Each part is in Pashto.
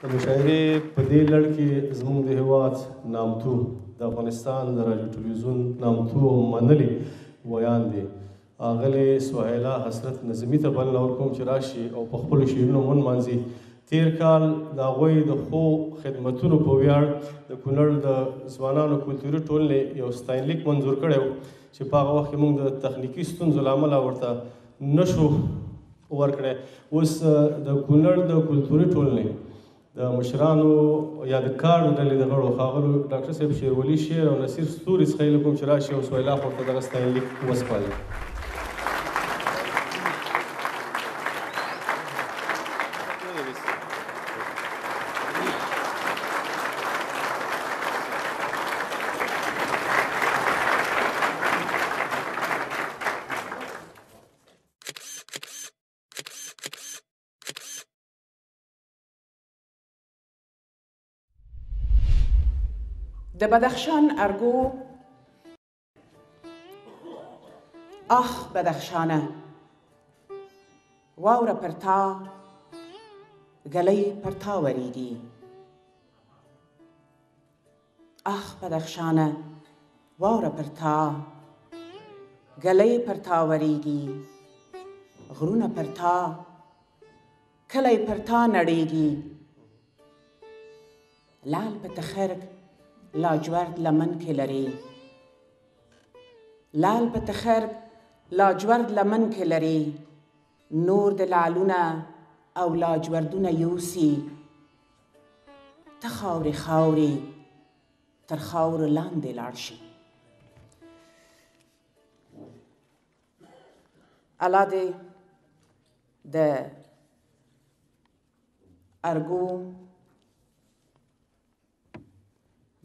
د مشاعرې په دې لړ کې زموږ د هیواد نامتو، د افغانستان د راډیو ټلویزیون نامتو او منلې ویاندې اغلې سهیلا حسرت نظمي ته بلنه ورکوم چې راشي او په خپلو شعرونو ونمانځي. تیر کال د هغوی د ښو خدمتونو په ویاړ د کونړ د ځوانانو کلتوري ټولنې یو ستاینلیک منظور کړی و چې په هغه وخت کې موږ د تخنیکي ستونزو له امله ورته نشو ورکړی. اوس د کونړ د کلتوري ټولنې د مشرانو یا د کار د ډلې د غړو ښاغلو ډاکټر صاحب شیرولي شیر او نصیر ستوري څخه هیله کوم چې راشي او سهیلا خور ته دغه ستاینلیک وسپاري. د بدخشان ارګو، آخ بدخشانه واوره پر تا ږلۍ پر تا ورېږي، آخ بدخشانه واوره پر تا ږلۍ پر تا ورېږي، غرونه پر تا کلی پر تا نړېږي، لعل په تخرګ لاجورد لمن کې لري، لعل په تخرګ لاجورد لمن کې لري، نور د لعلونه او لاجوردونه یوسي، ته خاورې خاورې تر خاورو لاندې لاړ شي. الله دې د ارګو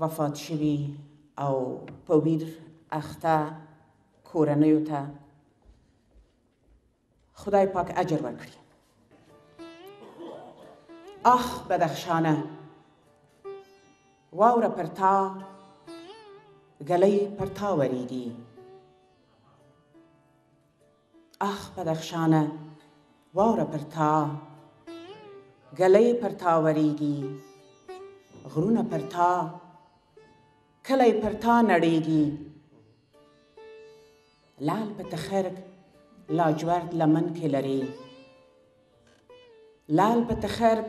وفات شوي او په ویر اخته کورنیو ته خدای پاک اجر ورکړي. آخ بدخشانه واوره پر تا ږلۍ پر تا ورېږي، آخ بدخشانه واوره پر تا ږلۍ پر تا ورېږي، غرونه پر تا کلی پر تا نړېږي، لعل په تخرګ لاجورد لمن کې لري، لعل په تخرګ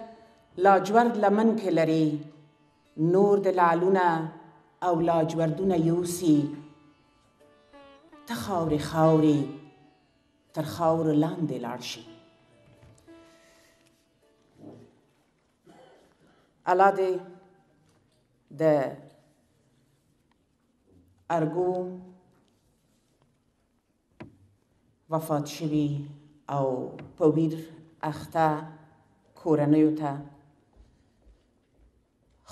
لاجورد لمن کې لري، نور د لعلونه او لاجوردونه یوسي، ته خاورې خاورې تر خاورو لاندې لاړ شي. الله دې د ارګو وفات شوي او په ویر اخته کورنیو ته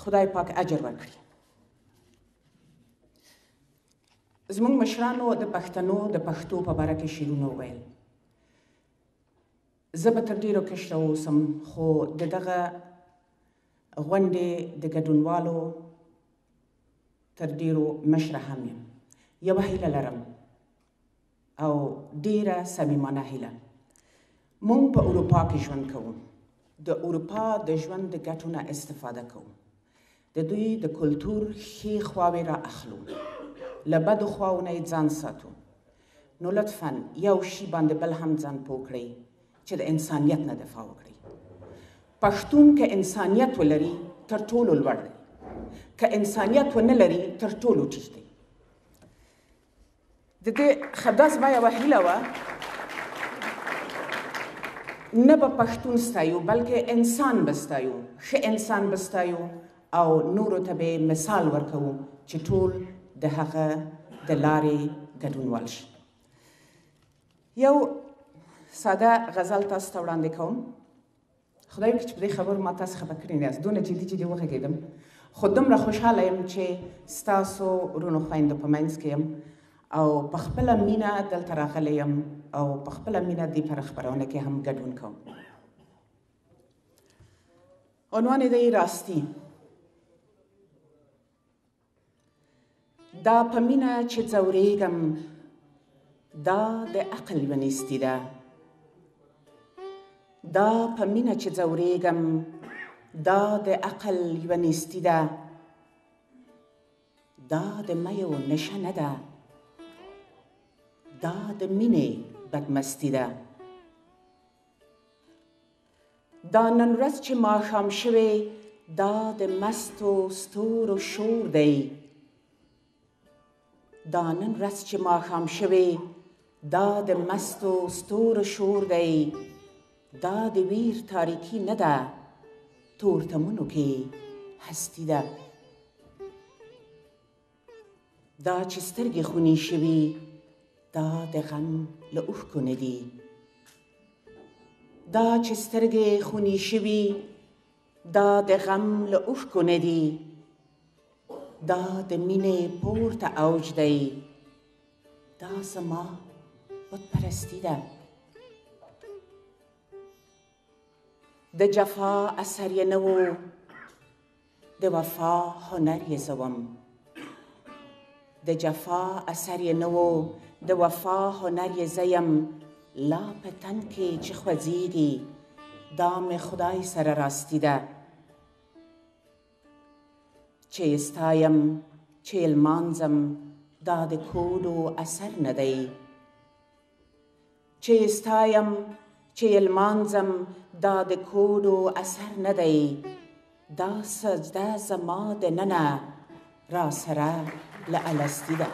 خدای پاک اجر ورکړي. زموږ مشرانو د پښتنو د پښتو په باره کې شعرونه وویل. زه به تر ډېرو کشره اوسم، خو د دغه غونډې د ګډونوالو تر ډېرو مشره هم یم. یوه هیله لرم او ډېره صمیمانه هیله. موږ په اروپا کې ژوند کوو، د اروپا د ژوند د ګټو نه استفاده کوو، د دوی د کلتور ښې خواوې را اخلو، له بدو خواو نه یې ځان ساتو. نو لطفا یو شي باندې بل هم ځان پوه کړئ چې د انسانیت نه دفاع وکړئ. پښتون که انسانیت ولري تر ټولو لوړ دی، که انسانیت ونه لري تر ټولو ټیټ دی. د دې خدا زما یوه هیله وه، نه به پښتون ستایو بلکې انسان به ستایو، ښه انسان به ستایو او نورو ته به مثال ورکوو چې ټول د هغه د لارې ګډونوال شي. یو ساده غزل تاسو ته وړاندې کوم. خدای وکړي چې په دې خبرو ما تاسو خفه کړي نه یاست، دونه جدي جدي وغږېدم، خو دومره خوشحاله یم چې ستاسو وروڼو خویندو په منځ کې یم او په خپله مینه دلته راغلی یم او په خپله مینه دې پر خپرونه کې هم ګډون کوم. عنوان یې دی راستی. دا په مینه چې ځورېږم دا د عقل یوه نیستي ده، دا په مینه چې ځورېږم دا د عقل یوه نیستي ده، دا د میو نشه نه ده، دا د مینې بدمستي ده. دا نن ورځ چې ماښام شوې، دا د مستو ستورو شور دی. دا نن ورځ چې ماښام شوې، دا د مستو ستورو شور دی. دا د ویر تاریکي نه ده، تورتمونو کې هستي ده. دا چې سترګې خونې شوي، دا د غم له اوښکو نه دي. دا چې سترګې خونې شوي، دا د غم له اوښکو نه دي. دا د مینې پورته اوج دی، دا زما بت پرستي ده. د جفا اثر یې نه و، د وفا هنر یې زه وم. د جفا اثر یې نه و، د وفا هنر یې زه یم. لا په تن کې چې خوځېږي، دا مې خدای سره راستي ده. چې یې ستایم، چې یې لمانځم، دا د کوډو اثر نه دی. چې یې ستایم، چې یې لمانځم، دا د کوډو اثر نه دی. دا سجده زما د ننه را سره له الستي ده.